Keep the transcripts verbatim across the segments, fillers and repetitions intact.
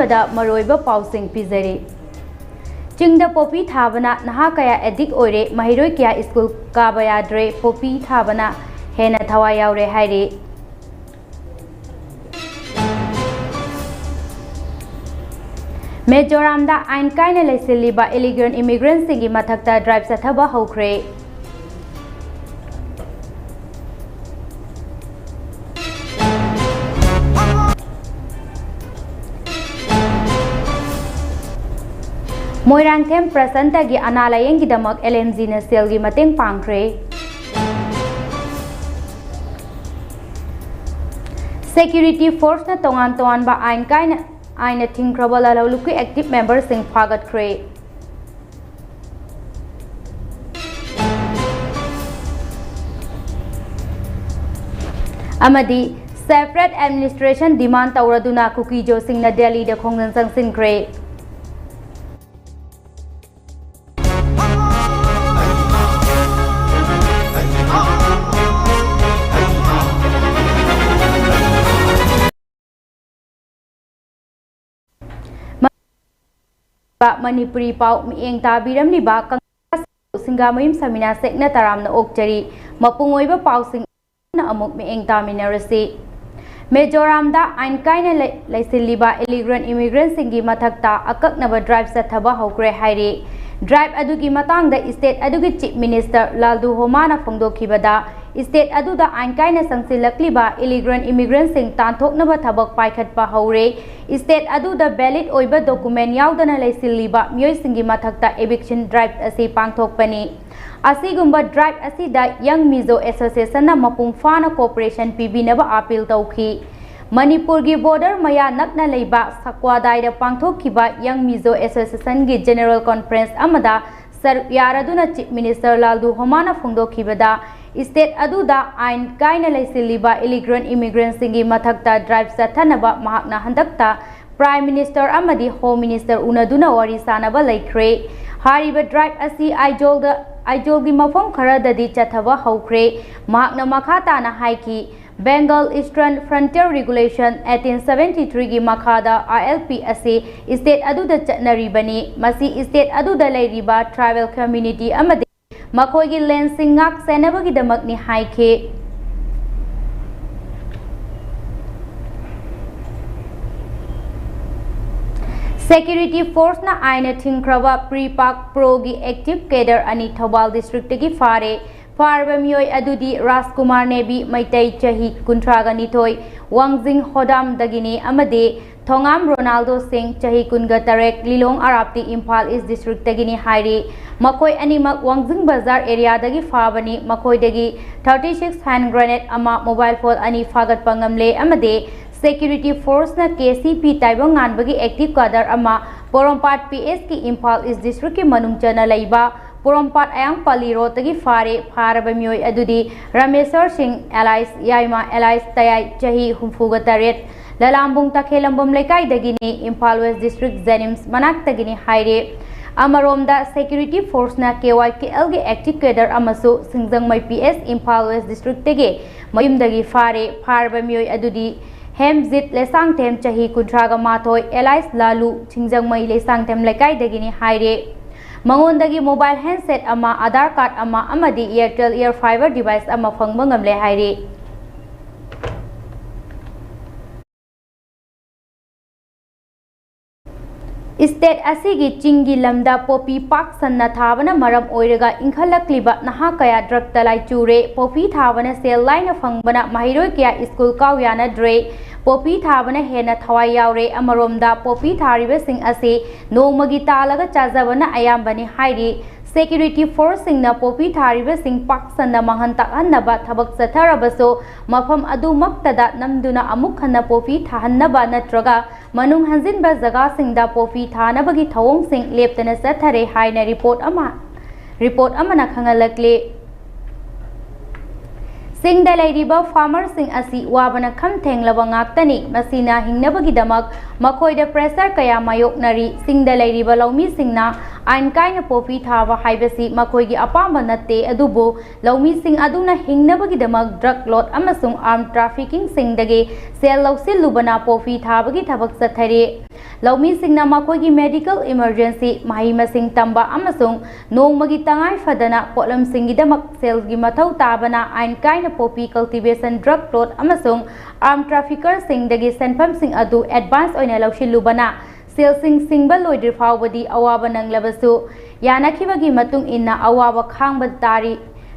ꯗ ꯃꯔꯨꯑꯣꯏꯕ ꯄꯥꯎꯁꯤꯡ ꯄꯤꯖꯔꯤ꯫ ꯆꯤꯡꯗ ꯄꯣꯄꯤ ꯊꯥꯕꯅ ꯅꯍꯥ ꯀꯌꯥ ꯑꯦꯗꯤꯛ ꯑꯣꯏꯔꯦ, ꯃꯍꯩꯔꯣꯏ ꯀꯌꯥ ꯁ꯭ꯀꯨꯜ ꯀꯥꯕ ꯌꯥꯗ꯭ꯔꯦ, ꯄꯣꯄꯤ ꯊꯥꯕꯅ ꯍꯦꯟꯅ ꯊꯋꯥꯏ ꯌꯥꯎꯔꯦ ꯍꯥꯏꯔꯤ꯫ ꯃꯤꯖꯣꯔꯥꯝꯗ ꯑꯥꯏꯟ ꯀꯥꯏꯅ ꯂꯩꯁꯤꯜꯂꯤꯕ ꯏꯂꯤꯒꯦꯜ ꯏꯃꯤꯒ꯭ꯔꯦꯟꯠꯁꯤꯡꯒꯤ ꯃꯊꯛꯇ ꯗ꯭ꯔꯥꯏꯚ ꯆꯠꯊꯕ ꯍꯧꯈ꯭ꯔꯦ꯫ ꯃꯣꯏꯔꯥꯡꯊꯦꯝ ꯄ꯭ꯔꯁꯟꯇꯒꯤ ꯑꯅꯥ ꯂꯥꯌꯦꯡꯒꯤꯗꯃꯛ ꯑꯦꯜ ꯑꯦꯝ ꯖꯤꯅ ꯁꯦꯜꯒꯤ ꯃꯇꯦꯡ ꯄꯥꯡꯈ꯭ꯔꯦ꯫ ꯁꯦꯀ꯭ꯌꯨꯔꯤꯇꯤ ꯐꯣꯔꯁꯅ ꯇꯣꯉꯥꯟ ꯇꯣꯉꯥꯟꯕ ꯑꯥꯏꯟ ꯀꯥꯏꯅ, ꯑꯥꯏꯟꯅ ꯊꯤꯡꯈ꯭ꯔꯕ ꯂꯥꯂꯣꯡꯂꯨꯞꯀꯤ ꯑꯦꯛꯇꯤꯚ ꯃꯦꯝꯕꯔꯁꯤꯡ ꯐꯥꯒꯠꯈ꯭ꯔꯦ꯫ ꯑꯃꯗꯤ separate administration demand ꯇꯧꯔꯗꯨꯅ ꯀꯨꯀꯤꯖꯣꯁꯤꯡꯅ ꯗꯦꯜꯂꯤꯗ ꯈꯣꯡꯖꯪ ꯆꯪꯁꯤꯟꯈ꯭ꯔꯦ꯫ ꯃꯅꯤꯄꯨꯔꯤ ꯄꯥꯎ ꯃꯤꯠꯌꯦꯡ ꯇꯥꯕꯤꯔꯝꯂꯤꯕ ꯀꯪꯂꯥ ꯁꯤꯡꯒꯥꯃꯌꯨꯝ ꯁꯃꯤꯅꯥ ꯁꯦꯛꯅ ꯇꯔꯥꯝꯅ ꯑꯣꯛꯆꯔꯤ꯫ ꯃꯄꯨꯡ ꯑꯣꯏꯕ ꯄꯥꯎꯁꯤꯡ ꯑꯃꯨꯛ ꯃꯤꯠꯌꯦꯡ ꯇꯥꯃꯤꯟꯅꯔꯁꯤ꯫ ꯃꯤꯖꯣꯔꯥꯝꯗ ꯑꯥꯏꯟ ꯀꯥꯏꯅ ꯂꯩ-, ꯂꯩꯁꯤꯜꯂꯤꯕ ꯏꯂꯤꯒꯦꯜ ꯏꯃꯤꯒ꯭ꯔꯦꯟꯠꯁꯤꯡꯒꯤ ꯃꯊꯛꯇ ꯑꯀꯛꯅꯕ ꯗ꯭ꯔꯥꯏꯚ ꯆꯠꯊꯕ ꯍꯧꯈ꯭ꯔꯦ ꯍꯥꯏꯔꯤ꯫ ꯗ꯭ꯔꯥꯏꯚ ꯑꯗꯨꯒꯤ ꯃꯇꯥꯡꯗ ꯁ꯭ꯇꯦꯠ ꯑꯗꯨꯒꯤ ꯆꯤꯐ ꯃꯤꯅꯤꯁꯇꯔ ꯂꯥꯜꯗꯨ ꯍꯣꯃꯥꯅ ꯐꯣꯡꯗꯣꯛꯈꯤꯕꯗ, ꯁ꯭ꯇꯦꯠ ꯑꯗꯨꯗ ꯑꯥꯏꯟ ꯀꯥꯏꯅ ꯆꯪꯁꯤꯜꯂꯛꯂꯤꯕ ꯏꯂꯤꯒꯦꯜ ꯏꯃꯤꯒ꯭ꯔꯦꯟꯠꯁꯤꯡ ꯇꯥꯟꯊꯣꯛꯅꯕ ꯊꯕꯛ ꯄꯥꯏꯈꯠꯄ ꯍꯧꯔꯦ꯫ ꯁ꯭ꯇꯦꯠ ꯑꯗꯨꯗ ꯚꯦꯂꯤꯗ ꯑꯣꯏꯕ ꯗꯣꯀꯨꯃꯦꯟ ꯌꯥꯎꯗꯅ ꯂꯩꯁꯤꯜꯂꯤꯕ ꯃꯤꯑꯣꯏꯁꯤꯡꯒꯤ ꯃꯊꯛꯇ ꯏꯚꯤꯛꯁꯟ ꯗ꯭ꯔꯥꯏꯚ ꯑꯁꯤ ꯄꯥꯡꯊꯣꯛꯄꯅꯤ꯫ ꯑꯁꯤꯒꯨꯝꯕ ꯗ꯭ꯔꯥꯏꯚ ꯑꯁꯤꯗ ꯌꯪ ꯃꯤꯖꯣ ꯑꯦꯁꯣꯁꯤꯌꯦꯁꯟꯅ ꯃꯄꯨꯡ ꯐꯥꯅ ꯀꯣꯑꯣꯄꯔꯦꯁꯟ ꯄꯤꯕꯤꯅꯕ ꯑꯥꯄꯤꯜ ꯇꯧꯈꯤ꯫ ꯃꯅꯤꯄꯨꯔꯒꯤ ꯕꯣꯔꯗꯔ ꯃꯌꯥ ꯅꯛꯅ ꯂꯩꯕ ꯁꯀ꯭ꯋꯥꯗꯥꯏꯗ ꯄꯥꯡꯊꯣꯛꯈꯤꯕ ꯌꯪ ꯃꯤꯖꯣ ꯑꯦꯁꯣꯁꯤꯌꯦꯁꯟꯒꯤ ꯖꯦꯅꯔꯦꯜ ꯀꯣꯟꯐ꯭ꯔꯦꯟꯁ ꯑꯃꯗ ꯁꯔꯨꯛ ꯌꯥꯔꯗꯨꯅ ꯆꯤꯐ ꯃꯤꯅꯤꯁꯇꯔ ꯂꯥꯜꯗꯨ ꯍꯣꯃꯥꯅ ꯐꯣꯡꯗꯣꯛꯈꯤꯕꯗ, ꯁ꯭ꯇꯦꯠ ꯑꯗꯨꯗ ꯑꯥꯏꯟ ꯀꯥꯏꯅ ꯂꯩꯁꯤꯜꯂꯤꯕ ꯏꯂꯤꯒꯦꯜ ꯏꯃꯤꯒ꯭ꯔꯦꯟꯠꯁꯤꯡꯒꯤ ꯃꯊꯛꯇ ꯗ꯭ꯔꯥꯏꯚ ꯆꯠꯊꯅꯕ ꯃꯍꯥꯛꯅ ꯍꯟꯗꯛꯇ ꯄ꯭ꯔꯥꯏꯝ ꯃꯤꯅꯤꯁꯇꯔ ꯑꯃꯗꯤ ꯍꯣꯝ ꯃꯤꯅꯤꯁꯇꯔ ꯎꯅꯗꯨꯅ ꯋꯥꯔꯤ ꯁꯥꯅꯕ ꯂꯩꯈ꯭ꯔꯦ꯫ ꯍꯥꯏꯔꯤꯕ ꯗ꯭ꯔꯥꯏꯚ ꯑꯁꯤ ꯑꯥꯏꯖꯣꯜꯗ, ꯑꯥꯏꯖꯣꯜꯒꯤ ꯃꯐꯝ ꯈꯔꯗꯗꯤ ꯆꯠꯊꯕ ꯍꯧꯈ꯭ꯔꯦ꯫ ꯃꯍꯥꯛꯅ ꯃꯈꯥ ꯇꯥꯅ ꯍꯥꯏꯈꯤ, Bengal Eastern Frontier Regulation eighteen seventy-three ꯒꯤ ꯃꯈꯥꯗ I L P ꯑꯁꯤ state ꯑꯗꯨꯗ ꯆꯠꯅꯔꯤꯕꯅꯤ꯫ ꯃꯁꯤ state ꯑꯗꯨꯗ ꯂꯩꯔꯤꯕ tribal community ꯑꯃꯗꯤ ꯃꯈꯣꯏꯒꯤ land ꯁꯤꯡ ꯉꯥꯛ ꯁꯦꯟꯅꯕꯒꯤꯗꯃꯛꯅꯤ ꯍꯥꯏꯈꯤ꯫ Security force ꯅ ꯑꯥꯏꯟꯅ ꯊꯤꯡꯈ꯭ꯔꯕ Pre-Pak Pro ꯒꯤ active cadre ꯑꯅꯤ ꯊꯧꯕꯥꯜ district ꯇꯒꯤ ꯐꯥꯔꯦ꯫ ꯐꯥꯔꯕ ꯃꯤꯑꯣꯏ ꯑꯗꯨꯗꯤ ꯔꯥꯖꯀꯨꯃꯥꯔ ꯅꯦꯕꯤ, ꯃꯩꯇꯩ, ꯆꯍꯤ ꯀꯨꯟꯊ꯭ꯔꯥꯒ ꯅꯤꯊꯣꯏ, ꯋꯥꯡꯖꯤꯡ ꯍꯣꯗꯥꯝꯗꯒꯤꯅꯤ ꯑꯃꯗꯤ ꯊꯣꯉꯥꯝ ꯔꯣꯅꯥꯜꯗꯣ ꯁꯤꯡ, ꯆꯍꯤ ꯀꯨꯟꯒ ꯇꯔꯦꯠ, ꯂꯤꯂꯣꯡ ꯑꯔꯥꯞꯇꯤ, ꯏꯝꯐꯥꯜ East district ꯇꯒꯤꯅꯤ ꯍꯥꯏꯔꯤ꯫ ꯃꯈꯣꯏ ꯑꯅꯤꯃꯛ ꯋꯥꯡꯖꯤꯡ ꯕꯖꯥꯔ area ꯗꯒꯤ ꯐꯥꯕꯅꯤ꯫ ꯃꯈꯣꯏꯗꯒꯤ thirty six hand grenade ꯑꯃ, mobile phone ꯑꯅꯤ ꯐꯥꯒꯠꯄ ꯉꯝꯂꯦ ꯑꯃꯗꯤ security force ꯅ K C P ꯇꯥꯏꯕꯪ ꯉꯥꯟꯕꯒꯤ active cadre ꯑꯃ, ꯄꯣꯔꯣꯝꯄꯥꯠ P S ꯀꯤ ꯏꯝꯐꯥꯜ East district ꯀꯤ ꯃꯅꯨꯡ ꯆꯟꯅ ꯂꯩꯕ ꯄꯣꯔꯣꯝꯄꯥꯠ ꯑꯌꯥꯡꯄꯜꯂꯤ road ꯇꯒꯤ ꯐꯥꯔꯦ꯫ ꯐꯥꯔꯕ ꯃꯤꯑꯣꯏ ꯑꯗꯨꯗꯤ ꯔꯥꯃꯦꯁ꯭ꯋꯔ ꯁꯤꯡ alias ꯌꯥꯏꯃ alias ꯇꯌꯥꯏ, ꯆꯍꯤ ꯍꯨꯝꯐꯨꯒ ꯇꯔꯦꯠ, ꯂꯂꯥꯝꯕꯨꯡ ꯇꯈꯦꯜꯂꯝꯕꯝ ꯂꯩꯀꯥꯏꯗꯒꯤꯅꯤ, ꯏꯝꯐꯥꯜ West district ꯖꯦꯅꯤꯝꯁ ꯃꯅꯥꯛꯇꯒꯤꯅꯤ ꯍꯥꯏꯔꯦ꯫ ꯑꯃꯔꯣꯝꯗ security force ꯅ K Y K L ꯒꯤ active cadre ꯑꯃꯁꯨ ꯁꯤꯡꯖꯃꯩ P S Imphal West district ꯇꯒꯤ ꯃꯌꯨꯝꯗꯒꯤ ꯐꯥꯔꯦ꯫ ꯐꯥꯔꯕ ꯃꯤꯑꯣꯏ ꯑꯗꯨꯗꯤ ꯍꯦꯝꯖꯤꯠ ꯂꯩꯁꯥꯡꯊꯦꯝ, ꯆꯍꯤ ꯀꯨꯟꯊ꯭ꯔꯥꯒ ꯃꯥꯊꯣꯏ, alias ꯂꯥꯂꯨ, ꯁꯤꯡꯖꯃꯩ ꯂꯩꯁꯥꯡꯊꯦꯝ ꯂꯩꯀꯥꯏꯗꯒꯤꯅꯤ ꯍꯥꯏꯔꯦ꯫ ꯃꯉꯣꯟꯗꯒꯤ mobile handset ꯑꯃ, Aadhaar card ꯑꯃ ꯑꯃꯗꯤ Airtel Air Fiber device ꯑꯃ ꯐꯪꯕ ꯉꯝꯂꯦ ꯍꯥꯏꯔꯤ꯫ State ꯑꯁꯤꯒꯤ ꯆꯤꯡꯒꯤ ꯂꯝꯗ ꯄꯣꯄꯤ ꯄꯥꯛ ꯁꯟꯅ ꯊꯥꯕꯅ ꯃꯔꯝ ꯑꯣꯏꯔꯒ ꯏꯟꯈꯠꯂꯛꯂꯤꯕ ꯅꯍꯥ ꯀꯌꯥ drug ꯇ ꯂꯥꯏꯆꯨꯔꯦ꯫ ꯄꯣꯄꯤ ꯊꯥꯕꯅ ꯁꯦꯜ ꯂꯥꯏꯅ ꯐꯪꯕꯅ ꯃꯍꯩꯔꯣꯏ ꯀꯌꯥ school ꯀꯥꯎ ꯌꯥꯅꯗ꯭ꯔꯦ꯫ ꯄꯣꯄꯤ ꯊꯥꯕꯅ ꯍꯦꯟꯅ ꯊꯋꯥꯏ ꯌꯥꯎꯔꯦ꯫ ꯑꯃꯔꯣꯝꯗ ꯄꯣꯄꯤ ꯊꯥꯔꯤꯕꯁꯤꯡ ꯑꯁꯤ ꯅꯣꯡꯃꯒꯤ ꯇꯥꯜꯂꯒ ꯆꯥꯖꯕꯅ ꯑꯌꯥꯝꯕꯅꯤ ꯍꯥꯏꯔꯤ꯫ Security force ꯁꯤꯡꯅ ꯄꯣꯄꯤ ꯊꯥꯔꯤꯕꯁꯤꯡ ꯄꯥꯛ ꯁꯟꯅ ꯃꯥꯡꯍꯟ ꯇꯥꯛꯍꯟꯅꯕ ꯊꯕꯛ ꯆꯠꯊꯔꯕꯁꯨ ꯃꯐꯝ ꯑꯗꯨꯃꯛꯇꯗ ꯅꯝꯗꯨꯅ ꯑꯃꯨꯛ ꯍꯟꯅ ꯄꯣꯄꯤ ꯊꯥꯍꯟꯅꯕ ꯅꯠꯇ꯭ꯔꯒ ꯃꯅꯨꯡ ꯍꯟꯖꯤꯟꯕ ꯖꯒꯥꯁꯤꯡꯗ ꯄꯣꯄꯤ ꯊꯥꯅꯕꯒꯤ ꯊꯧꯑꯣꯡꯁꯤꯡ ꯂꯦꯞꯇꯅ ꯆꯠꯊꯔꯦ ꯍꯥꯏꯅ report ꯑꯃ, report ꯑꯃꯅ ꯈꯪꯍꯜꯂꯛꯂꯤ꯫ ꯆꯤꯡꯗ ꯂꯩꯔꯤꯕ farmerꯁꯤꯡ ꯑꯁꯤ ꯋꯥꯕꯅ ꯈꯝ ꯊꯦꯡꯂꯕ ꯉꯥꯛꯇꯅꯤ꯫ ꯃꯁꯤꯅ ꯍꯤꯡꯅꯕꯒꯤꯗꯃꯛ ꯃꯈꯣꯏꯗ pressure ꯀꯌꯥ ꯃꯥꯌꯣꯛꯅꯔꯤ꯫ ꯆꯤꯡꯗ ꯂꯩꯔꯤꯕ ꯂꯧꯃꯤꯁꯤꯡꯅ ꯑꯥꯏꯟ ꯀꯥꯏꯅ poppy ꯊꯥꯕ ꯍꯥꯏꯕꯁꯤ ꯃꯈꯣꯏꯒꯤ ꯑꯄꯥꯝꯕ ꯅꯠꯇꯦ, ꯑꯗꯨꯕꯨ ꯂꯧꯃꯤꯁꯤꯡ ꯑꯗꯨꯅ ꯍꯤꯡꯅꯕꯒꯤꯗꯃꯛ drug lord ꯑꯃꯁꯨꯡ arm traffickingꯁꯤꯡꯗꯒꯤ ꯁꯦꯜ ꯂꯧꯁꯤꯜꯂꯨꯕꯅ poppy ꯊꯥꯕꯒꯤ ꯊꯕꯛ ꯆꯠꯊꯔꯤ꯫ ꯂꯧꯃꯤꯁꯤꯡꯅ ꯃꯈꯣꯏꯒꯤ medical emergency, ꯃꯍꯩ ꯃꯁꯤꯡ ꯇꯝꯕ ꯑꯃꯁꯨꯡ ꯅꯣꯡꯃꯒꯤ ꯇꯉꯥꯏ ꯐꯗꯅ ꯄꯣꯠꯂꯝꯁꯤꯡꯒꯤꯗꯃꯛ ꯁꯦꯜꯒꯤ ꯃꯊꯧ ꯇꯥꯕꯅ ꯑꯥꯏꯟ ꯀꯥꯏꯅ poppy cultivation, drug lord ꯑꯃꯁꯨꯡ arm traffickerꯁꯤꯡꯗꯒꯤ ꯁꯦꯟꯐꯝꯁꯤꯡ ꯑꯗꯨ advance ꯑꯣꯏꯅ ꯂꯧꯁꯤꯜꯂꯨꯕꯅ ꯁꯦꯜꯁꯤꯡ ꯁꯤꯡꯕ ꯂꯣꯏꯗ꯭ꯔꯤ ꯐꯥꯎꯕꯗꯤ ꯑꯋꯥꯕ ꯅꯪꯂꯕꯁꯨ ꯌꯥꯅꯈꯤꯕꯒꯤ ꯃꯇꯨꯡ ꯏꯟꯅ ꯑꯋꯥꯕ ꯈꯥꯡꯕ ꯇꯥꯔꯤ꯫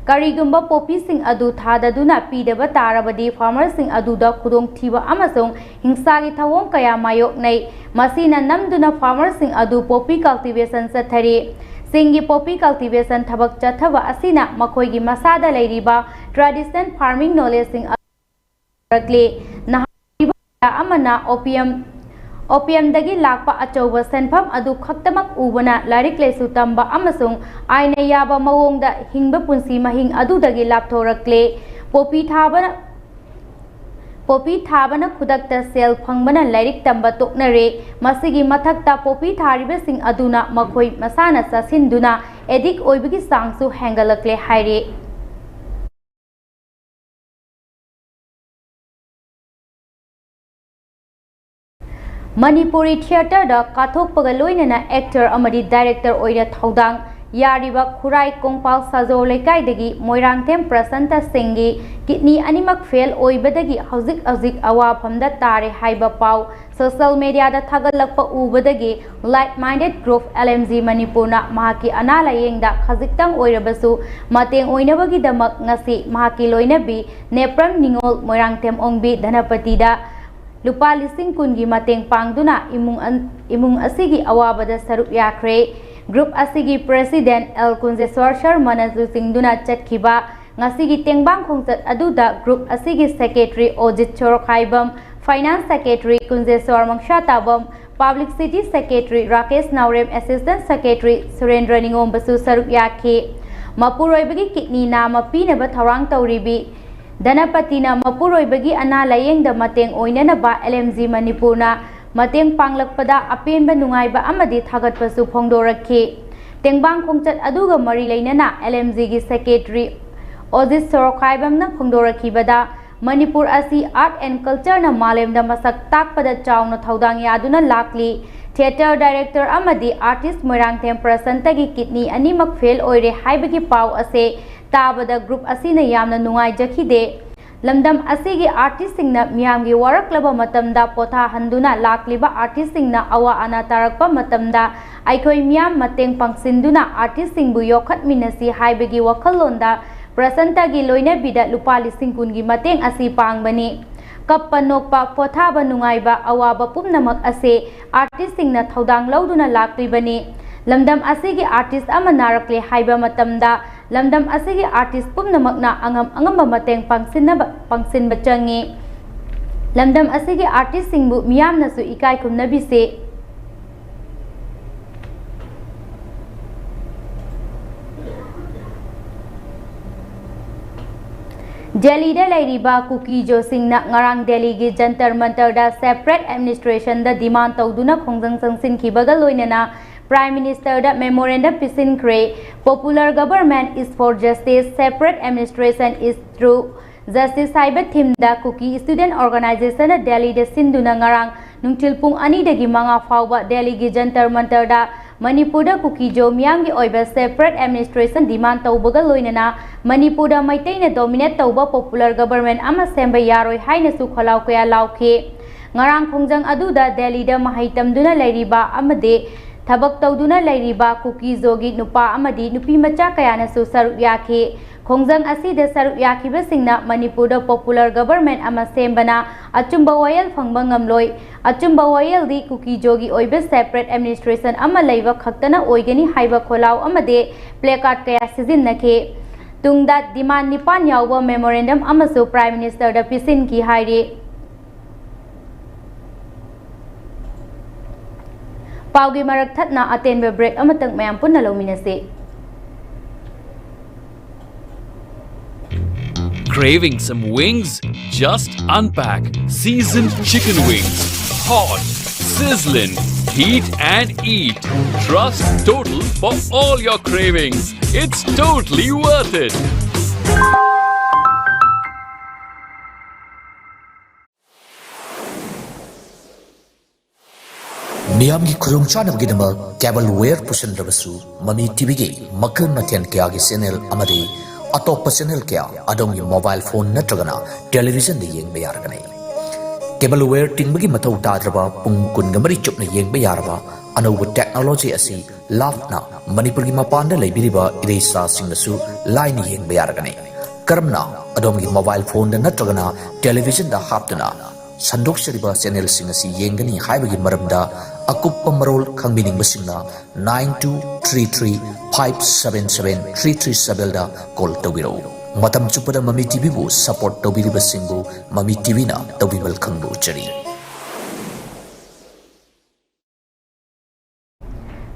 ꯀꯔꯤꯒꯨꯝꯕ poppyꯁꯤꯡ ꯑꯗꯨ ꯊꯥꯗꯗꯨꯅ ꯄꯤꯗꯕ ꯇꯥꯔꯕꯗꯤ farmerꯁꯤꯡ ꯑꯗꯨꯗ ꯈꯨꯗꯣꯡꯊꯤꯕ ꯑꯃꯁꯨꯡ ꯍꯤꯡꯁꯥꯒꯤ ꯊꯧꯑꯣꯡ ꯀꯌꯥ ꯃꯥꯌꯣꯛꯅꯩ꯫ ꯃꯁꯤꯅ ꯅꯝꯗꯨꯅ farmerꯁꯤꯡ ꯑꯗꯨ poppy cultivation ꯆꯠꯊꯔꯤ꯫ ꯆꯤꯡꯒꯤ poppy cultivation ꯊꯕꯛ ꯆꯠꯊꯕ ꯑꯁꯤꯅ ꯃꯈꯣꯏꯒꯤ ꯃꯁꯥꯗ ꯂꯩꯔꯤꯕ traditional farming knowledgeꯁꯤꯡ ꯑꯗꯨ ꯍꯟꯊꯔꯛꯂꯤ꯫ ꯅꯍꯥ ꯑꯣꯏꯔꯤꯕ ꯀꯌꯥ ꯑꯃꯅ opium, opiumꯗꯒꯤ ꯂꯥꯛꯄ ꯑꯆꯧꯕ ꯁꯦꯟꯐꯝ ꯑꯗꯨ ꯈꯛꯇꯃꯛ ꯎꯕꯅ ꯂꯥꯏꯔꯤꯛ ꯂꯥꯏꯁꯨ ꯇꯝꯕ ꯑꯃꯁꯨꯡ ꯑꯥꯏꯟꯅ ꯌꯥꯕ ꯃꯑꯣꯡꯗ ꯍꯤꯡꯕ ꯄꯨꯟꯁꯤ ꯃꯍꯤꯡ ꯑꯗꯨꯗꯒꯤ ꯂꯥꯞꯊꯣꯔꯛꯂꯦ꯫ Poppy ꯊꯥꯕꯅ, poppy ꯊꯥꯕꯅ ꯈꯨꯗꯛꯇ ꯁꯦꯜ ꯐꯪꯕꯅ ꯂꯥꯏꯔꯤꯛ ꯇꯝꯕ ꯇꯣꯛꯅꯔꯦ꯫ ꯃꯁꯤꯒꯤ ꯃꯊꯛꯇ poppy ꯊꯥꯔꯤꯕꯁꯤꯡ ꯑꯗꯨꯅ ꯃꯈꯣꯏ ꯃꯁꯥꯅ ꯆꯥꯁꯤꯟꯗꯨꯅ addict ꯑꯣꯏꯕꯒꯤ ꯆꯥꯡꯁꯨ ꯍꯦꯟꯒꯠꯂꯛꯂꯦ ꯍꯥꯏꯔꯤ꯫ ꯃꯅꯤꯄꯨꯔꯤ theatreꯗ ꯀꯠꯊꯣꯛꯄꯒ ꯂꯣꯏꯅꯅ actor ꯑꯃꯗꯤ director ꯑꯣꯏꯅ ꯊꯧꯗꯥꯡ ꯌꯥꯔꯤꯕ ꯈꯨꯔꯥꯏ ꯀꯣꯡꯄꯥꯜ ꯁꯥꯖꯣ ꯂꯩꯀꯥꯏꯗꯒꯤ ꯃꯣꯏꯔꯥꯡꯊꯦꯝ ꯄ꯭ꯔꯁꯟꯇ ꯁꯤꯡꯒꯤ kidney ꯑꯅꯤꯃꯛ fail ꯑꯣꯏꯕꯗꯒꯤ ꯍꯧꯖꯤꯛ ꯍꯧꯖꯤꯛ ꯑꯋꯥꯐꯝꯗ ꯇꯥꯔꯦ ꯍꯥꯏꯕ ꯄꯥꯎ social mediaꯗ ꯊꯥꯒꯠꯂꯛꯄ ꯎꯕꯗꯒꯤ Like Minded Group L M G ꯃꯅꯤꯄꯨꯔꯅ ꯃꯍꯥꯛꯀꯤ ꯑꯅꯥ ꯂꯥꯌꯦꯡꯗ ꯈꯖꯤꯛꯇꯪ ꯑꯣꯏꯔꯕꯁꯨ ꯃꯇꯦꯡ ꯑꯣꯏꯅꯕꯒꯤꯗꯃꯛ ꯉꯁꯤ ꯃꯍꯥꯛꯀꯤ ꯂꯣꯏꯅꯕꯤ ꯅꯦꯄ꯭ꯔꯝ ꯅꯤꯉꯣꯜ ꯃꯣꯏꯔꯥꯡꯊꯦꯝ ꯑꯣꯡꯕꯤ ꯙꯅꯄꯇꯤꯗ ꯂꯨꯄꯥ ꯂꯤꯁꯤꯡ ꯀꯨꯟꯒꯤ ꯃꯇꯦꯡ ꯄꯥꯡꯗꯨꯅ ꯏꯃꯨꯡ ꯑꯟ-, ꯏꯃꯨꯡ ꯑꯁꯤꯒꯤ ꯑꯋꯥꯕꯗ ꯁꯔꯨꯛ ꯌꯥꯈ꯭ꯔꯦ꯫ Group ꯑꯁꯤꯒꯤ president L ꯀꯨꯟꯖꯦꯁ꯭ꯋꯔ ꯁꯔꯃꯅ ꯂꯨꯆꯤꯡꯗꯨꯅ ꯆꯠꯈꯤꯕ ꯉꯁꯤꯒꯤ ꯇꯦꯡꯕꯥꯡ ꯈꯣꯡꯆꯠ ꯑꯗꯨꯗ group ꯑꯁꯤꯒꯤ secretary ꯑꯣꯖꯤꯠ ꯁꯣꯔꯣꯛꯈꯥꯏꯕꯝ, finance secretary ꯀꯨꯟꯖꯦꯁ꯭ꯋꯔ ꯃꯪꯁꯥꯇꯥꯕꯝ, publicity secretary Rakesh ꯅꯥꯎꯔꯦꯝ, assistant secretary ꯁꯨꯔꯦꯟꯗ꯭ꯔ ꯅꯤꯉꯣꯝꯕꯁꯨ ꯁꯔꯨꯛ ꯌꯥꯈꯤ꯫ ꯃꯄꯨꯔꯣꯏꯕꯒꯤ kidney ꯅꯥꯝꯃ ꯄꯤꯅꯕ ꯊꯧꯔꯥꯡ ꯇꯧꯔꯤꯕꯤ ꯙꯅꯄꯇꯤꯅ ꯃꯄꯨꯔꯣꯏꯕꯒꯤ ꯑꯅꯥ ꯂꯥꯌꯦꯡꯗ ꯃꯇꯦꯡ ꯑꯣꯏꯅꯅꯕ L M G ꯃꯅꯤꯄꯨꯔꯅ ꯃꯇꯦꯡ ꯄꯥꯡꯂꯛꯄꯗ ꯑꯄꯦꯟꯕ ꯅꯨꯡꯉꯥꯏꯕ ꯑꯃꯗꯤ ꯊꯥꯒꯠꯄꯁꯨ ꯐꯣꯡꯗꯣꯔꯛꯈꯤ꯫ ꯇꯦꯡꯕꯥꯡ ꯈꯣꯡꯆꯠ ꯑꯗꯨꯒ ꯃꯔꯤ ꯂꯩꯅꯅ L M G ꯒꯤ secretary ꯑꯣꯖꯤꯠ ꯁꯣꯔꯣꯈꯥꯏꯕꯝꯅ ꯐꯣꯡꯗꯣꯔꯛꯈꯤꯕꯗ, ꯃꯅꯤꯄꯨꯔ ꯑꯁꯤ art and culture ꯅ ꯃꯥꯂꯦꯝꯗ ꯃꯁꯛ ꯇꯥꯛꯄꯗ ꯆꯥꯎꯅ ꯊꯧꯗꯥꯡ ꯌꯥꯗꯨꯅ ꯂꯥꯛꯂꯤ꯫ Theatre director ꯑꯃꯗꯤ artist ꯃꯣꯏꯔꯥꯡꯊꯦꯝ ꯄ꯭ꯔꯁꯟꯇꯒꯤ kidney ꯑꯅꯤꯃꯛ fail ꯑꯣꯏꯔꯦ ꯍꯥꯏꯕꯒꯤ ꯄꯥꯎ ꯑꯁꯦ ꯇꯥꯕꯗ group ꯑꯁꯤꯅ ꯌꯥꯝꯅ ꯅꯨꯡꯉꯥꯏꯖꯈꯤꯗꯦ꯫ ꯂꯝꯗꯝ ꯑꯁꯤꯒꯤ artist ꯁꯤꯡꯅ ꯃꯤꯌꯥꯝꯒꯤ ꯋꯥꯔꯛꯂꯕ ꯃꯇꯝꯗ ꯄꯣꯊꯥꯍꯟꯗꯨꯅ ꯂꯥꯛꯂꯤꯕ artist ꯁꯤꯡꯅ ꯑꯋꯥ ꯑꯅꯥ ꯇꯥꯔꯛꯄ ꯃꯇꯝꯗ ꯑꯩꯈꯣꯏ ꯃꯤꯌꯥꯝ ꯃꯇꯦꯡ ꯄꯥꯡꯁꯤꯟꯗꯨꯅ artist ꯁꯤꯡꯕꯨ ꯌꯣꯛꯈꯠꯃꯤꯟꯅꯁꯤ ꯍꯥꯏꯕꯒꯤ ꯋꯥꯈꯜꯂꯣꯟꯗ ꯄ꯭ꯔꯁꯟꯇꯒꯤ ꯂꯣꯏꯅꯕꯤꯗ ꯂꯨꯄꯥ ꯂꯤꯁꯤꯡ ꯀꯨꯟꯒꯤ ꯃꯇꯦꯡ ꯑꯁꯤ ꯄꯥꯡꯕꯅꯤ꯫ ꯀꯞꯄ ꯅꯣꯛꯄ, ꯄꯣꯊꯥꯕ ꯅꯨꯡꯉꯥꯏꯕ, ꯑꯋꯥꯕ ꯄꯨꯝꯅꯃꯛ ꯑꯁꯦ artist ꯁꯤꯡꯅ ꯊꯧꯗꯥꯡ ꯂꯧꯗꯨꯅ ꯂꯥꯛꯂꯤꯕꯅꯤ꯫ ꯂꯝꯗꯝ ꯑꯁꯤꯒꯤ artist ꯑꯃ ꯅꯥꯔꯛꯂꯦ ꯍꯥꯏꯕ ꯃꯇꯝꯗ ꯂꯝꯗꯝ ꯑꯁꯤꯒꯤ artist ꯄꯨꯝꯅꯃꯛꯅ ꯑꯉꯝ ꯑꯉꯝꯕ ꯃꯇꯦꯡ ꯄꯥꯡꯁꯤꯟꯅꯕ, ꯄꯥꯡꯁꯤꯟꯕ ꯆꯪꯉꯤ꯫ ꯂꯝꯗꯝ ꯑꯁꯤꯒꯤ artist ꯁꯤꯡꯕꯨ ꯃꯤꯌꯥꯝꯅꯁꯨ ꯏꯀꯥꯏ ꯈꯨꯝꯅꯕꯤꯁꯤ꯫ ꯗꯦꯜꯂꯤꯗ ꯂꯩꯔꯤꯕ ꯀꯨꯀꯤꯖꯣꯁꯤꯡꯅ ꯉꯔꯥꯡ ꯗꯦꯜꯂꯤꯒꯤ ꯖꯟꯇꯔ ꯃꯟꯇꯔꯗ separate administration ꯗ demand ꯇꯧꯗꯨꯅ ꯈꯣꯡꯖꯪ ꯆꯪꯁꯤꯟꯈꯤꯕꯒ ꯂꯣꯏꯅꯅ Prime Minister the memorandum ꯄꯤꯁꯤꯟꯈ꯭ꯔꯦ꯫ Popular government is for justice, separate administration is true justice ꯍꯥꯏꯕ theme ꯗ ꯀꯨꯀꯤ student organization ꯅ ꯗꯦꯜꯂꯤꯗ ꯁꯤꯟꯗꯨꯅ ꯉꯔꯥꯡ ꯅꯨꯡꯊꯤꯜ ꯄꯨꯡ ꯑꯅꯤꯗꯒꯤ ꯃꯉꯥ ꯐꯥꯎꯕ ꯗꯦꯜꯂꯤꯒꯤ ꯖꯟꯇꯔ ꯃꯟꯇꯔꯗ ꯃꯅꯤꯄꯨꯔꯗ ꯀꯨꯀꯤꯖꯣ ꯃꯤꯌꯥꯝꯒꯤ ꯑꯣꯏꯕ separate administration demand ꯇꯧꯕꯒ ꯂꯣꯏꯅꯅ ꯃꯅꯤꯄꯨꯔꯗ ꯃꯩꯇꯩꯅ dominate ꯇꯧꯕ popular government ꯑꯃ ꯁꯦꯝꯕ ꯌꯥꯔꯣꯏ ꯍꯥꯏꯅꯁꯨ ꯈꯣꯜꯂꯥꯎ ꯀꯌꯥ ꯂꯥꯎꯈꯤ꯫ ꯉꯔꯥꯡ ꯈꯣꯡꯖꯪ ꯑꯗꯨꯗ ꯗꯦꯜꯂꯤꯗ ꯃꯍꯩ ꯇꯝꯗꯨꯅ ꯂꯩꯔꯤꯕ ꯑꯃꯗꯤ ꯊꯕꯛ ꯇꯧꯗꯨꯅ ꯂꯩꯔꯤꯕ ꯀꯨꯀꯤꯖꯣꯒꯤ ꯅꯨꯄꯥ ꯑꯃꯗꯤ ꯅꯨꯄꯤ ꯃꯆꯥ ꯀꯌꯥꯅꯁꯨ ꯁꯔꯨꯛ ꯌꯥꯈꯤ꯫ ꯈꯣꯡꯖꯪ ꯑꯁꯤꯗ ꯁꯔꯨꯛ ꯌꯥꯈꯤꯕꯁꯤꯡꯅ ꯃꯅꯤꯄꯨꯔꯗ popular government ꯑꯃ ꯁꯦꯝꯕꯅ ꯑꯆꯨꯝꯕ ꯋꯥꯌꯦꯜ ꯐꯪꯕ ꯉꯝꯂꯣꯏ꯫ ꯑꯆꯨꯝꯕ ꯋꯥꯌꯦꯜꯗꯤ ꯀꯨꯀꯤꯖꯣꯒꯤ ꯑꯣꯏꯕ separate administration ꯑꯃ ꯂꯩꯕ ꯈꯛꯇꯅ ꯑꯣꯏꯒꯅꯤ ꯍꯥꯏꯕ ꯈꯣꯜꯂꯥꯎ ꯑꯃꯗꯤ placard ꯀꯌꯥ ꯁꯤꯖꯤꯟꯅꯈꯤ꯫ ꯇꯨꯡꯗ demand ꯅꯤꯄꯥꯟ ꯌꯥꯎꯕ memorandum ꯑꯃꯁꯨ Prime Minister ꯗ ꯄꯤꯁꯤꯟꯈꯤ ꯍꯥꯏꯔꯤ꯫ ꯄꯥꯎꯒꯤ ꯃꯔꯛ ꯊꯠꯅ ꯑꯇꯦꯟꯕ break ꯑꯃꯇꯪ ꯃꯌꯥꯝ ꯄꯨꯟꯅ ꯂꯧꯃꯤꯟꯅꯁꯤ꯫ Craving some wings? Just unpack seasoned chicken wings. Hot, sizzling, heat and eat. Trust Total for all your cravings. It's totally worth it. ꯃꯤꯌꯥꯝꯒꯤ ꯈꯨꯗꯣꯡꯆꯥꯅꯕꯒꯤꯗꯃꯛ cable wire ꯄꯨꯁꯤꯟꯗ꯭ꯔꯕꯁꯨ, ꯃꯃꯤ ꯇꯤꯚꯤꯒꯤ ꯃꯈꯜ ꯃꯊꯦꯜ ꯀꯌꯥꯒꯤ ꯆꯦꯅꯦꯜ ꯑꯃꯗꯤ ꯑꯇꯣꯞꯄ ꯆꯦꯅꯦꯜ ꯀꯌꯥ ꯑꯗꯣꯝꯒꯤ ꯃꯣꯕꯥꯏꯜ ꯐꯣꯟ ꯅꯠꯇ꯭ꯔꯒꯅ ꯇꯦꯂꯤꯚꯤꯖꯟꯗ ꯌꯦꯡꯕ ꯌꯥꯔꯒꯅꯤ꯫ Cable wire ꯇꯤꯡꯕꯒꯤ ꯃꯊꯧ ꯇꯥꯗ꯭ꯔꯕ, ꯄꯨꯡ ꯀꯨꯟꯒ ꯃꯔꯤ ꯆꯨꯞꯅ ꯌꯦꯡꯕ ꯌꯥꯔꯕ ꯑꯅꯧꯕ ꯇꯦꯛꯅꯣꯂꯣꯖꯤ ꯑꯁꯤ ꯂꯥꯞꯅ ꯃꯅꯤꯄꯨꯔꯒꯤ ꯃꯄꯥꯟꯗ ꯂꯩꯕꯤꯔꯤꯕ ꯏꯔꯩꯆꯥꯁꯤꯡꯅꯁꯨ ꯂꯥꯏꯅ ꯌꯦꯡꯕ ꯌꯥꯔꯒꯅꯤ꯫ ꯀꯔꯝꯅ ꯑꯗꯣꯝꯒꯤ ꯃꯣꯕꯥꯏꯜ ꯐꯣꯟꯗ ꯅꯠꯇ꯭ꯔꯒꯅ ꯇꯦꯂꯤꯚꯤꯖꯟꯗ ꯍꯥꯞꯇꯨꯅ ꯁꯟꯗꯣꯛꯆꯔꯤꯕ ꯆꯦꯅꯦꯜꯁꯤꯡ ꯑꯁꯤ ꯌꯦꯡꯒꯅꯤ ꯍꯥꯏꯕꯒꯤ ꯃꯔꯝꯗ ꯑꯀꯨꯞꯄ ꯃꯔꯣꯜ ꯈꯪꯕꯤꯅꯤꯡꯕꯁꯤꯡꯅ nine two three three five seven seven three three sevenꯗ ꯀꯣꯜ ꯇꯧꯕꯤꯔꯛꯎ꯫ ꯃꯇꯝ ꯆꯨꯞꯄꯗ ꯃꯃꯤ ꯇꯤꯚꯤꯕꯨ ꯁꯄꯣꯔꯠ ꯇꯧꯕꯤꯔꯤꯕꯁꯤꯡꯕꯨ ꯃꯃꯤ ꯇꯤꯚꯤꯅ ꯇꯧꯕꯤꯃꯜ ꯈꯪꯕ ꯎꯠꯆꯔꯤ꯫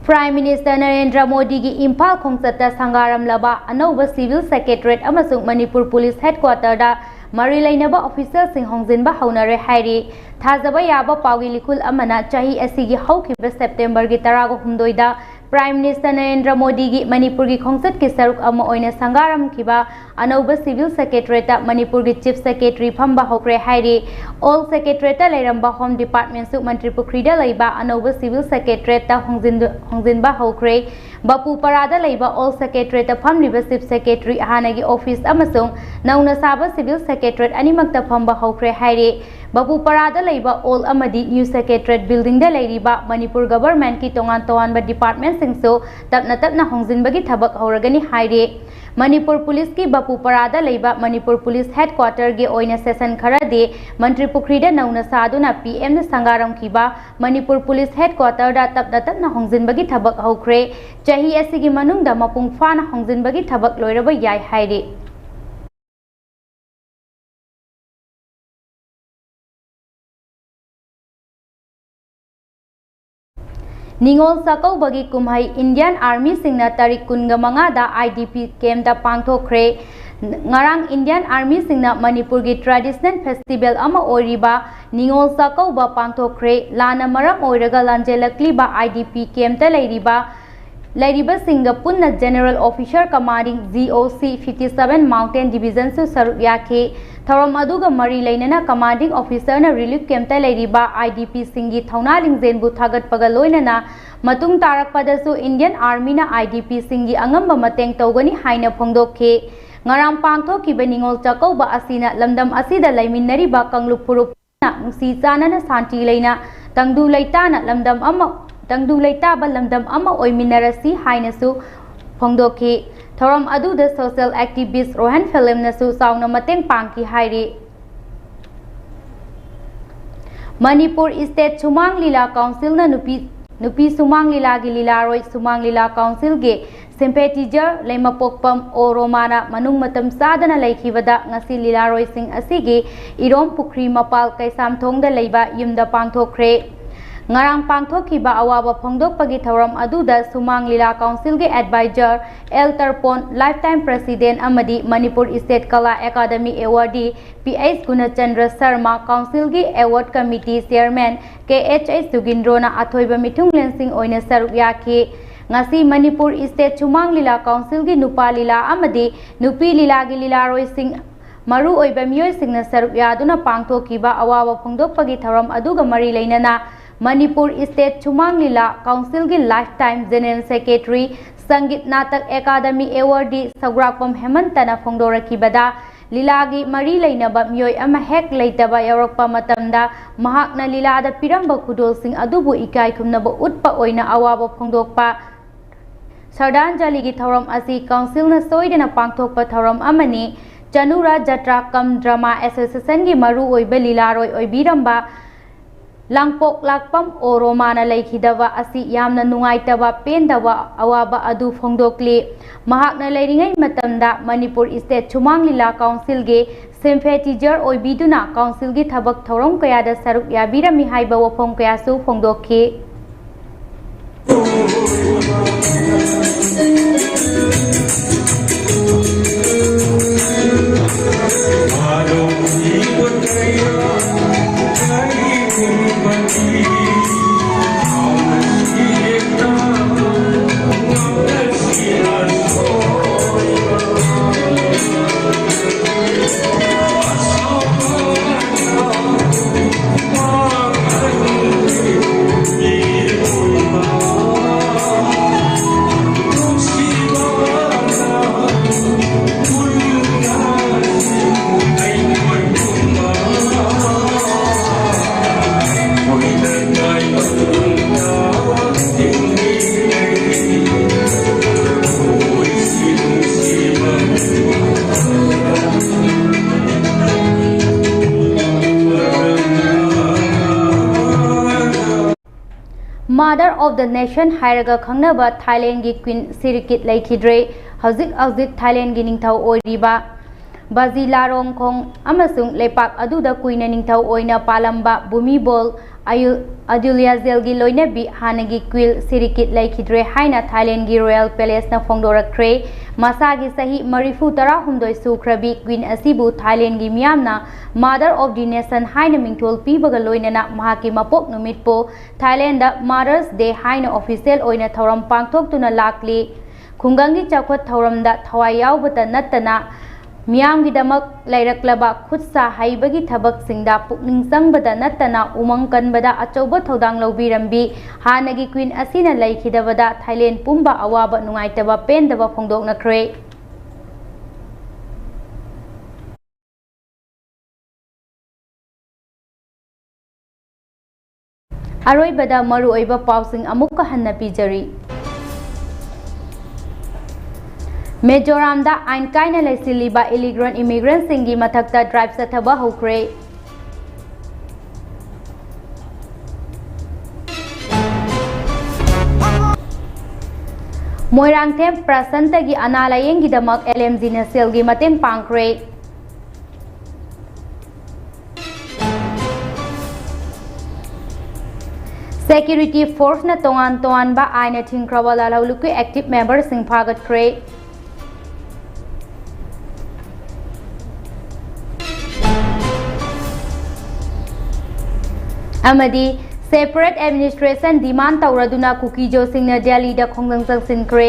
Prime Minister ꯅꯔꯦꯟꯗ꯭ꯔ ꯃꯣꯗꯤꯒꯤ ꯏꯝꯐꯥꯜ ꯈꯣꯡꯆꯠꯇ ꯁꯪꯒꯥꯔꯝꯂꯕ ꯑꯅꯧꯕ Civil Secretariat ꯑꯃꯁꯨꯡ ꯃꯅꯤꯄꯨꯔ ꯄꯨꯂꯤꯁ ꯍꯦꯗꯀ꯭ꯋꯥꯇꯔꯗ ꯃꯔꯤ ꯂꯩꯅꯕ ꯑꯣꯐꯤꯁꯤꯌꯦꯜꯁꯤꯡ ꯍꯣꯡꯖꯤꯟꯕ ꯍꯧꯅꯔꯦ ꯍꯥꯏꯔꯤ꯫ ꯊꯥꯖꯕ ꯌꯥꯕ ꯄꯥꯎꯒꯤ ꯂꯤꯈꯨꯜ ꯑꯃꯅ ꯆꯍꯤ ꯑꯁꯤꯒꯤ ꯍꯧꯈꯤꯕ ꯁꯦꯞꯇꯦꯝꯕꯔꯒꯤ ꯇꯔꯥꯒ ꯍꯨꯝꯗꯣꯏꯗ Prime Minister ꯅꯔꯦꯟꯗ꯭ꯔ ꯃꯣꯗꯤꯒꯤ ꯃꯅꯤꯄꯨꯔꯒꯤ ꯈꯣꯡꯆꯠꯀꯤ ꯁꯔꯨꯛ ꯑꯃ ꯑꯣꯏꯅ ꯁꯪꯒꯥꯔꯝꯈꯤꯕ ꯑꯅꯧꯕ Civil Secretariatꯇ ꯃꯅꯤꯄꯨꯔꯒꯤ Chief Secretary ꯐꯝꯕ ꯍꯧꯈ꯭ꯔꯦ ꯍꯥꯏꯔꯤ꯫ Old Secretariatꯇ ꯂꯩꯔꯝꯕ Home Departmentꯁꯨ ꯃꯟꯇ꯭ꯔꯤ ꯄꯨꯈ꯭ꯔꯤꯗ ꯂꯩꯕ ꯑꯅꯧꯕ Civil Secretariatꯇ ꯍꯣꯡꯖꯤꯟ-, ꯍꯣꯡꯖꯤꯟꯕ ꯍꯧꯈ꯭ꯔꯦ꯫ ꯕꯄꯨꯄꯥꯔꯥꯗ ꯂꯩꯕ Old Secretariatꯇ ꯐꯝꯂꯤꯕ Chief Secretary ꯍꯥꯟꯅꯒꯤ office ꯑꯃꯁꯨꯡ ꯅꯧꯅ ꯁꯥꯕ Civil Secretariat ꯑꯅꯤꯃꯛꯇ ꯐꯝꯕ ꯍꯧꯈ꯭ꯔꯦ ꯍꯥꯏꯔꯤ꯫ ꯕꯄꯨꯄꯥꯔꯥꯗ ꯂꯩꯕ Old ꯑꯃꯗꯤ New Secretariat buildingꯗ ꯂꯩꯔꯤꯕ ꯃꯅꯤꯄꯨꯔ governmentꯀꯤ ꯇꯣꯉꯥꯟ ꯇꯣꯉꯥꯟꯕ departmentꯁꯤꯡꯁꯨ ꯇꯞꯅ ꯇꯞꯅ ꯍꯣꯡꯖꯤꯟꯕꯒꯤ ꯊꯕꯛ ꯍꯧꯔꯒꯅꯤ ꯍꯥꯏꯔꯤ꯫ ꯃꯅꯤꯄꯨꯔ ꯄꯨꯂꯤꯁꯀꯤ ꯕꯄꯨꯄꯥꯔꯥꯗ ꯂꯩꯕ ꯃꯅꯤꯄꯨꯔ ꯄꯨꯂꯤꯁ ꯍꯦꯗꯀ꯭ꯋꯥꯇꯔꯒꯤ ꯑꯣꯏꯅ session ꯈꯔꯗꯤ ꯃꯟꯇ꯭ꯔꯤ ꯄꯨꯈ꯭ꯔꯤꯗ ꯅꯧꯅ ꯁꯥꯗꯨꯅ P Mꯅ ꯁꯪꯒꯥꯔꯝꯈꯤꯕ ꯃꯅꯤꯄꯨꯔ ꯄꯨꯂꯤꯁ ꯍꯦꯗꯀ꯭ꯋꯥꯇꯔꯗ ꯇꯞꯅ ꯇꯞꯅ ꯍꯣꯡꯖꯤꯟꯕꯒꯤ ꯊꯕꯛ ꯍꯧꯈ꯭ꯔꯦ꯫ ꯆꯍꯤ ꯑꯁꯤꯒꯤ ꯃꯅꯨꯡꯗ ꯃꯄꯨꯡ ꯐꯥꯅ ꯍꯣꯡꯖꯤꯟꯕꯒꯤ ꯊꯕꯛ ꯂꯣꯏꯔꯕ ꯌꯥꯏ ꯍꯥꯏꯔꯤ꯫ ꯅꯤꯉꯣꯜ ꯆꯥꯛꯀꯧꯕꯒꯤ ꯀꯨꯝꯍꯩ Indian Armyꯁꯤꯡꯅ ꯇꯥꯔꯤꯛ ꯀꯨꯟꯒ ꯃꯉꯥꯗ IDP campꯇ ꯄꯥꯡꯊꯣꯛꯈ꯭ꯔꯦ꯫ ꯉꯔꯥꯡ Indian Armyꯁꯤꯡꯅ ꯃꯅꯤꯄꯨꯔꯒꯤ traditional festival ꯑꯃ ꯑꯣꯏꯔꯤꯕ ꯅꯤꯉꯣꯜ ꯆꯥꯛꯀꯧꯕ ꯄꯥꯡꯊꯣꯛꯈ꯭ꯔꯦ꯫ ꯂꯥꯟꯅ ꯃꯔꯝ ꯑꯣꯏꯔꯒ ꯂꯥꯟꯖꯦꯜꯂꯛꯂꯤꯕ IDP campꯇ ꯂꯩꯔꯤꯕ ꯂꯩꯔꯤꯕꯁꯤꯡꯒ ꯄꯨꯟꯅ General Officer Commanding GOC fifty seven Mountain Divisionꯁꯨ ꯁꯔꯨꯛ ꯌꯥꯈꯤ꯫ ꯊꯧꯔꯝ ꯑꯗꯨꯒ ꯃꯔꯤ ꯂꯩꯅꯅ Commanding Officerꯅ relief campꯇ ꯂꯩꯔꯤꯕ IDPꯁꯤꯡꯒꯤ ꯊꯧꯅꯥ ꯂꯤꯡꯖꯦꯜꯕꯨ ꯊꯥꯒꯠꯄꯒ ꯂꯣꯏꯅꯅ ꯃꯇꯨꯡ ꯇꯥꯔꯛꯄꯗꯁꯨ Indian Armyꯅ IDPꯁꯤꯡꯒꯤ ꯑꯉꯝꯕ ꯃꯇꯦꯡ ꯇꯧꯒꯅꯤ ꯍꯥꯏꯅ ꯐꯣꯡꯗꯣꯛꯈꯤ꯫ ꯉꯔꯥꯡ ꯄꯥꯡꯊꯣꯛꯈꯤꯕ ꯅꯤꯉꯣꯜ ꯆꯥꯛꯀꯧꯕ ꯑꯁꯤꯅ ꯂꯝꯗꯝ ꯑꯁꯤꯗ ꯂꯩꯃꯤꯟꯅꯔꯤꯕ ꯀꯥꯡꯂꯨꯞ ꯐꯨꯔꯨꯞ ꯅꯨꯡꯁꯤ ꯆꯥꯟꯅꯅ ꯁꯥꯟꯇꯤ ꯂꯩꯅ ꯇꯪꯗꯨ ꯂꯩꯇꯥꯅ ꯂꯝꯗꯝ ꯑꯃ, ꯇꯪꯗꯨ ꯂꯩꯇꯥꯕ ꯂꯝꯗꯝ ꯑꯃ ꯑꯣꯏꯃꯤꯟꯅꯔꯁꯤ ꯍꯥꯏꯅꯁꯨ ꯐꯣꯡꯗꯣꯛꯈꯤ꯫ ꯊꯧꯔꯝ ꯑꯗꯨꯗ social activist ꯔꯣꯍꯟ ꯐꯤꯂꯝꯅꯁꯨ ꯆꯥꯎꯅ ꯃꯇꯦꯡ ꯄꯥꯡꯈꯤ ꯍꯥꯏꯔꯤ꯫ ꯃꯅꯤꯄꯨꯔ State ꯁꯨꯃꯥꯡ ꯂꯤꯂꯥ Councilꯅ ꯅꯨꯄꯤ, ꯅꯨꯄꯤ ꯁꯨꯃꯥꯡ ꯂꯤꯂꯥꯒꯤ ꯂꯤꯂꯥꯔꯣꯏ ꯁꯨꯃꯥꯡ ꯂꯤꯂꯥ Councilꯒꯤ sympathizer ꯂꯩꯃꯄꯣꯛꯄꯝ ꯑꯣ ꯔꯣꯃꯥꯅ ꯃꯅꯨꯡ ꯃꯇꯝ ꯆꯥꯗꯅ ꯂꯩꯈꯤꯕꯗ ꯉꯁꯤ ꯂꯤꯂꯥꯔꯣꯏꯁꯤꯡ ꯑꯁꯤꯒꯤ ꯏꯔꯣꯝ ꯄꯨꯈ꯭ꯔꯤ ꯃꯄꯥꯜ ꯀꯩꯁꯥꯝꯊꯣꯡꯗ ꯂꯩꯕ ꯌꯨꯝꯗ ꯄꯥꯡꯊꯣꯛꯈ꯭ꯔꯦ꯫ ꯉꯔꯥꯡ ꯄꯥꯡꯊꯣꯛꯈꯤꯕ ꯑꯋꯥꯕ ꯐꯣꯡꯗꯣꯛꯄꯒꯤ ꯊꯧꯔꯝ ꯑꯗꯨꯗ ꯁꯨꯃꯥꯡ ꯂꯤꯂꯥ Councilꯒꯤ advisor L Tarpon, lifetime president ꯑꯃꯗꯤ Manipur State Kala academy awardee P H Gunachandra Sharma, Councilꯒꯤ award committee chairman K H H ꯖꯨꯒꯤꯟꯗ꯭ꯔꯣꯅ ꯑꯊꯣꯏꯕ ꯃꯤꯊꯨꯡꯂꯦꯟꯁꯤꯡ ꯑꯣꯏꯅ ꯁꯔꯨꯛ ꯌꯥꯈꯤ꯫ ꯉꯁꯤ ꯃꯅꯤꯄꯨꯔ State ꯁꯨꯃꯥꯡ ꯂꯤꯂꯥ Councilꯒꯤ ꯅꯨꯄꯥ ꯂꯤꯂꯥ ꯑꯃꯗꯤ ꯅꯨꯄꯤ ꯂꯤꯂꯥꯒꯤ ꯂꯤꯂꯥꯔꯣꯏꯁꯤꯡ, ꯃꯔꯨꯑꯣꯏꯕ ꯃꯤꯑꯣꯏꯁꯤꯡꯅ ꯁꯔꯨꯛ ꯌꯥꯗꯨꯅ ꯄꯥꯡꯊꯣꯛꯈꯤꯕ ꯑꯋꯥꯕ ꯐꯣꯡꯗꯣꯛꯄꯒꯤ ꯊꯧꯔꯝ ꯑꯗꯨꯒ ꯃꯔꯤ ꯂꯩꯅꯅ ꯃꯅꯤꯄꯨꯔ State ꯁꯨꯃꯥꯡ Lila Councilꯒꯤ lifetime general secretary, Sangeet Natak academy awardee ꯁꯧꯒ꯭ꯔꯥꯛꯄꯝ ꯍꯦꯃꯟꯇꯅ ꯐꯣꯡꯗꯣꯔꯛꯈꯤꯕꯗ, ꯂꯤꯂꯥꯒꯤ ꯃꯔꯤ ꯂꯩꯅꯕ ꯃꯤꯑꯣꯏ ꯑꯃ ꯍꯦꯛ ꯂꯩꯇꯕ ꯌꯥꯎꯔꯛꯄ ꯃꯇꯝꯗ ꯃꯍꯥꯛꯅ ꯂꯤꯂꯥꯗ ꯄꯤꯔꯝꯕ ꯈꯨꯗꯣꯜꯁꯤꯡ ꯑꯗꯨꯕꯨ ꯏꯀꯥꯏ ꯈꯨꯝꯅꯕ ꯎꯠꯄ ꯑꯣꯏꯅ ꯑꯋꯥꯕ ꯐꯣꯡꯗꯣꯛꯄ꯫ ꯁ꯭ꯔꯗꯥꯟꯖꯂꯤꯒꯤ ꯊꯧꯔꯝ ꯑꯁꯤ Councilꯅ ꯁꯣꯏꯗꯅ ꯄꯥꯡꯊꯣꯛꯄ ꯊꯧꯔꯝ ꯑꯃꯅꯤ꯫ ꯆꯅꯨꯔꯥ ꯖꯇ꯭ꯔꯥ cum Drama Associationꯒꯤ ꯃꯔꯨꯑꯣꯏꯕ ꯂꯤꯂꯥꯔꯣꯏ ꯑꯣꯏꯕꯤꯔꯝꯕ ꯂꯥꯡꯄꯣꯛ ꯂꯥꯛꯄꯝ ꯑꯣ ꯔꯣꯃꯥꯅ ꯂꯩꯈꯤꯗꯕ ꯑꯁꯤ ꯌꯥꯝꯅ ꯅꯨꯡꯉꯥꯏꯇꯕ, ꯄꯦꯟꯗꯕ, ꯑꯋꯥꯕ ꯑꯗꯨ ꯐꯣꯡꯗꯣꯛꯂꯤ꯫ ꯃꯍꯥꯛꯅ ꯂꯩꯔꯤꯉꯩ ꯃꯇꯝꯗ ꯃꯅꯤꯄꯨꯔ State ꯁꯨꯃꯥꯡ ꯂꯤꯂꯥ Councilꯒꯤ sympathizer ꯑꯣꯏꯕꯤꯗꯨꯅ Councilꯒꯤ ꯊꯕꯛ ꯊꯧꯔꯝ ꯀꯌꯥꯗ ꯁꯔꯨꯛ ꯌꯥꯕꯤꯔꯝꯃꯤ ꯍꯥꯏꯕ ꯋꯥꯐꯝ ꯀꯌꯥꯁꯨ ꯐꯣꯡꯗꯣꯛꯈꯤ꯫ Mother of the Nation ꯍꯥꯏꯔꯒ ꯈꯪꯅꯕ ꯊꯥꯏꯂꯦꯟꯒꯤ Queen Sirikit ꯂꯩꯈꯤꯗ꯭ꯔꯦ꯫ ꯍꯧꯖꯤꯛ ꯍꯧꯖꯤꯛ ꯊꯥꯏꯂꯦꯟꯒꯤ ꯅꯤꯡꯊꯧ ꯑꯣꯏꯔꯤꯕ ꯕꯥꯖꯤꯂꯥꯔꯣꯡꯈꯣꯡ ꯑꯃꯁꯨꯡ ꯂꯩꯄꯥꯛ ꯑꯗꯨꯗ ꯀꯨꯏꯅ ꯅꯤꯡꯊꯧ ꯑꯣꯏꯅ ꯄꯥꯜꯂꯝꯕ ꯚꯨꯃꯤꯕꯣꯜ ꯑꯌꯨ-, ꯑꯗꯨꯂꯤꯌꯥꯖꯦꯜꯒꯤ ꯂꯣꯏꯅꯕꯤ ꯍꯥꯟꯅꯒꯤ Queen Sirikit ꯂꯩꯈꯤꯗ꯭ꯔꯦ ꯍꯥꯏꯅ ꯊꯥꯏꯂꯦꯟꯒꯤ Royal Palace ꯅ ꯐꯣꯡꯗꯣꯔꯛꯈ꯭ꯔꯦ꯫ ꯃꯁꯥꯒꯤ ꯆꯍꯤ ꯃꯔꯤꯐꯨ ꯇꯔꯥꯍꯨꯝꯗꯣꯏ ꯁꯨꯈ꯭ꯔꯕꯤ Queen ꯑꯁꯤꯕꯨ ꯊꯥꯏꯂꯦꯟꯒꯤ ꯃꯤꯌꯥꯝꯅ Mother of the Nation ꯍꯥꯏꯅ ꯃꯤꯡꯊꯣꯜ ꯄꯤꯕꯒ ꯂꯣꯏꯅꯅ ꯃꯍꯥꯛꯀꯤ ꯃꯄꯣꯛ ꯅꯨꯃꯤꯠꯄꯨ ꯊꯥꯏꯂꯦꯟꯗ Mother's Day ꯍꯥꯏꯅ official ꯑꯣꯏꯅ ꯊꯧꯔꯝ ꯄꯥꯡꯊꯣꯛꯇꯨꯅ ꯂꯥꯛꯂꯤ꯫ ꯈꯨꯡꯒꯪꯒꯤ ꯆꯥꯎꯈꯠ ꯊꯧꯔꯝꯗ ꯊꯋꯥꯏ ꯌꯥꯎꯕꯇ ꯅꯠꯇꯅ ꯃꯤꯌꯥꯝꯒꯤꯗꯃꯛ ꯂꯩꯔꯛꯂꯕ ꯈꯨꯠ ꯁꯥ ꯍꯩꯕꯒꯤ ꯊꯕꯛꯁꯤꯡꯗ ꯄꯨꯛꯅꯤꯡ ꯆꯪꯕꯗ ꯅꯠꯇꯅ ꯎꯃꯪ ꯀꯟꯕꯗ ꯑꯆꯧꯕ ꯊꯧꯗꯥꯡ ꯂꯧꯕꯤꯔꯝꯕꯤ ꯍꯥꯟꯅꯒꯤ Queen ꯑꯁꯤꯅ ꯂꯩꯈꯤꯗꯕꯗ ꯊꯥꯏꯂꯦꯟ ꯄꯨꯝꯕ ꯑꯋꯥꯕ, ꯅꯨꯡꯉꯥꯏꯇꯕ, ꯄꯦꯟꯗꯕ ꯐꯣꯡꯗꯣꯛꯅꯈ꯭ꯔꯦ꯫ ꯑꯔꯣꯏꯕꯗ ꯃꯔꯨꯑꯣꯏꯕ ꯄꯥꯎꯁꯤꯡ ꯑꯃꯨꯛꯀ ꯍꯟꯅ ꯄꯤꯖꯔꯤ꯫ ꯃꯤꯖꯣꯔꯥꯝꯗ ꯑꯥꯏꯟ ꯀꯥꯏꯅ ꯂꯩꯁꯤꯜꯂꯤꯕ illegal immigrant ꯁꯤꯡꯒꯤ ꯃꯊꯛꯇ drive ꯆꯠꯊꯕ ꯍꯧꯈ꯭ꯔꯦ꯫ ꯃꯣꯏꯔꯥꯡꯊꯦꯝ ꯄ꯭ꯔꯁꯟꯇꯒꯤ ꯑꯅꯥ ꯂꯥꯌꯦꯡꯒꯤꯗꯃꯛ LMG ꯅ ꯁꯦꯜꯒꯤ ꯃꯇꯦꯡ ꯄꯥꯡꯈ꯭ꯔꯦ꯫ Security force ꯅ ꯇꯣꯉꯥꯟ ꯇꯣꯉꯥꯟꯕ ꯑꯥꯏꯟꯅ ꯊꯤꯡꯈ꯭ꯔꯕ ꯂꯥꯜꯍꯧꯂꯨꯞꯀꯤ active member ꯁꯤꯡ ꯐꯥꯒꯠꯈ꯭ꯔꯦ꯫ ꯑꯃꯗꯤ separate administration demand ꯇꯧꯔꯗꯨꯅ ꯀꯨꯀꯤꯖꯣꯁꯤꯡꯅ ꯗꯦꯜꯂꯤꯗ ꯈꯣꯡꯖꯪ ꯆꯪꯁꯤꯟꯈ꯭ꯔꯦ꯫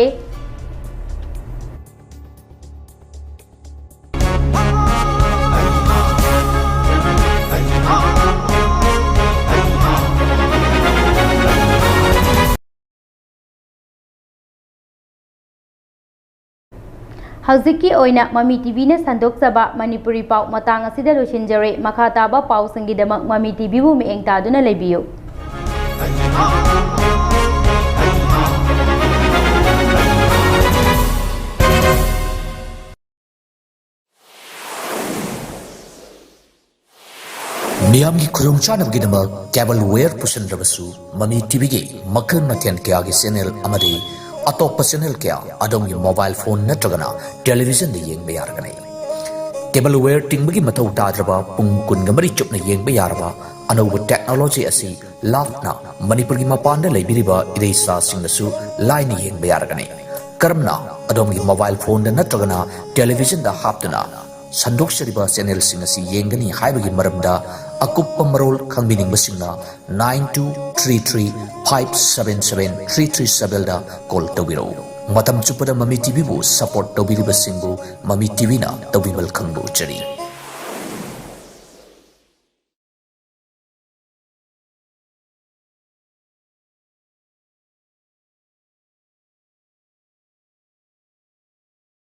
ꯍꯧꯖꯤꯛꯀꯤ ꯑꯣꯏꯅ ꯃꯃꯤ ꯇꯤꯚꯤꯅ ꯁꯟꯗꯣꯛꯆꯕ ꯃꯅꯤꯄꯨꯔꯤ ꯄꯥꯎ ꯃꯇꯥꯡ ꯑꯁꯤꯗ ꯂꯣꯏꯁꯤꯟꯖꯔꯦ꯫ ꯃꯈꯥ ꯇꯥꯕ ꯄꯥꯎꯁꯤꯡꯒꯤꯗꯃꯛ ꯃꯃꯤ ꯇꯤꯚꯤꯕꯨ ꯃꯤꯠꯌꯦꯡ ꯇꯥꯗꯨꯅ ꯂꯩꯕꯤꯌꯨ꯫ ꯃꯤꯌꯥꯝꯒꯤ ꯈꯨꯗꯣꯡꯆꯥꯅꯕꯒꯤꯗꯃꯛ cable wire ꯄꯨꯁꯤꯟꯗ꯭ꯔꯕꯁꯨ, ꯃꯃꯤ ꯇꯤꯚꯤꯒꯤ ꯃꯈꯜ ꯃꯊꯦꯜ ꯀꯌꯥꯒꯤ ꯆꯦꯅꯦꯜ ꯑꯃꯗꯤ ꯑꯇꯣꯞꯄ ꯆꯦꯅꯦꯜ ꯀꯌꯥ ꯑꯗꯣꯝꯒꯤ ꯃꯣꯕꯥꯏꯜ ꯐꯣꯟ ꯅꯠꯇ꯭ꯔꯒꯅ ꯇꯦꯂꯤꯚꯤꯖꯟꯗ ꯌꯦꯡꯕ ꯌꯥꯔꯒꯅꯤ꯫ Cable wire ꯇꯤꯡꯕꯒꯤ ꯃꯊꯧ ꯇꯥꯗ꯭ꯔꯕ, ꯄꯨꯡ ꯀꯨꯟꯒ ꯃꯔꯤ ꯆꯨꯞꯅ ꯌꯦꯡꯕ ꯌꯥꯔꯕ ꯑꯅꯧꯕ ꯇꯦꯛꯅꯣꯂꯣꯖꯤ ꯑꯁꯤ ꯂꯥꯞꯅ ꯃꯅꯤꯄꯨꯔꯒꯤ ꯃꯄꯥꯟꯗ ꯂꯩꯕꯤꯔꯤꯕ ꯏꯔꯩꯆꯥꯁꯤꯡꯅꯁꯨ ꯂꯥꯏꯅ ꯌꯦꯡꯕ ꯌꯥꯔꯒꯅꯤ꯫ ꯀꯔꯝꯅ ꯑꯗꯣꯝꯒꯤ ꯃꯣꯕꯥꯏꯜ ꯐꯣꯟꯗ ꯅꯠꯇ꯭ꯔꯒꯅ ꯇꯦꯂꯤꯚꯤꯖꯟꯗ ꯍꯥꯞꯇꯨꯅ ꯁꯟꯗꯣꯛꯆꯔꯤꯕ ꯆꯦꯅꯦꯜꯁꯤꯡ ꯑꯁꯤ ꯌꯦꯡꯒꯅꯤ ꯍꯥꯏꯕꯒꯤ ꯃꯔꯝꯗ ꯑꯀꯨꯞꯄ ꯃꯔꯣꯜ ꯈꯪꯕꯤꯅꯤꯡꯕꯁꯤꯡꯅ nine two three three five seven seven three three sevenꯗ ꯀꯣꯜ ꯇꯧꯕꯤꯔꯛꯎ꯫ ꯃꯇꯝ ꯆꯨꯞꯄꯗ ꯃꯃꯤ ꯇꯤꯚꯤꯕꯨ ꯁꯄꯣꯔꯠ ꯇꯧꯕꯤꯔꯤꯕꯁꯤꯡꯕꯨ ꯃꯃꯤ ꯇꯤꯚꯤꯅ ꯇꯧꯕꯤꯃꯜ ꯈꯪꯕ ꯎꯠꯆꯔꯤ꯫